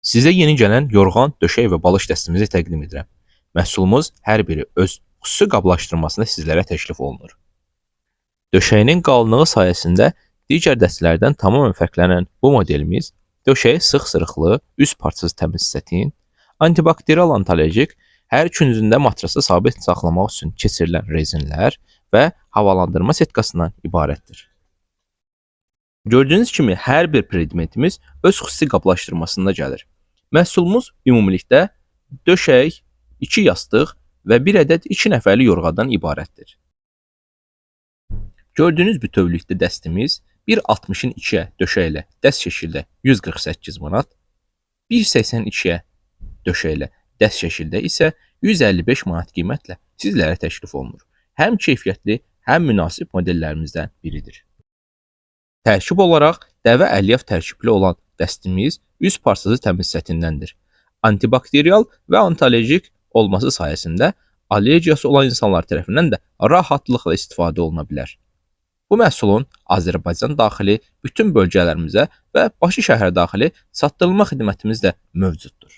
Sizə yeni gələn yorğan, döşək və balış dəstimizi təqdim edirəm. Məhsulumuz hər biri öz xüsusi qablaşdırmasında sizlərə təklif olunur. Döşəyinin qalınlığı sayəsində digər dəstlərdən tamamilə fərqlənən bu modelimiz döşəyi sıx sırıqlı, üst parçası təmiz satin, antibakterial antiallerjik, hər küncündə matrası sabit saxlamaq üçün keçirilən rezinlər və havalandırma setkasından ibarətdir. Gördüyünüz kimi hər bir predmetimiz öz xüsusi qablaşdırmasında gəlir. Məhsulumuz ümumilikdə döşək, 2 yastıq və 1 ədəd 2 nəfərlik yorğandan ibarətdir. Gördüyünüz bütövlükdə dəstimiz 1.60-ın 2-yə döşəklə dəst şəkildə 148 manat, 1.82-yə döşəklə dəst şəkildə isə 155 manat qiymətlə sizlərə təklif olunur. Həm keyfiyyətli, həm münasib modellərimizdən biridir. Tərkib olaraq dəvə əlyaf tərkibli olan dəstimiz üst parçası təmiz sətindəndir. Antibakterial və antiallerjik olması sayəsində allergiyası olan insanlar tərəfindən də rahatlıqla istifadə oluna bilər. Bu məhsulun Azərbaycan daxili bütün bölgələrimizə və Bakı şəhəri daxili çatdırılma xidmətimiz də mövcuddur.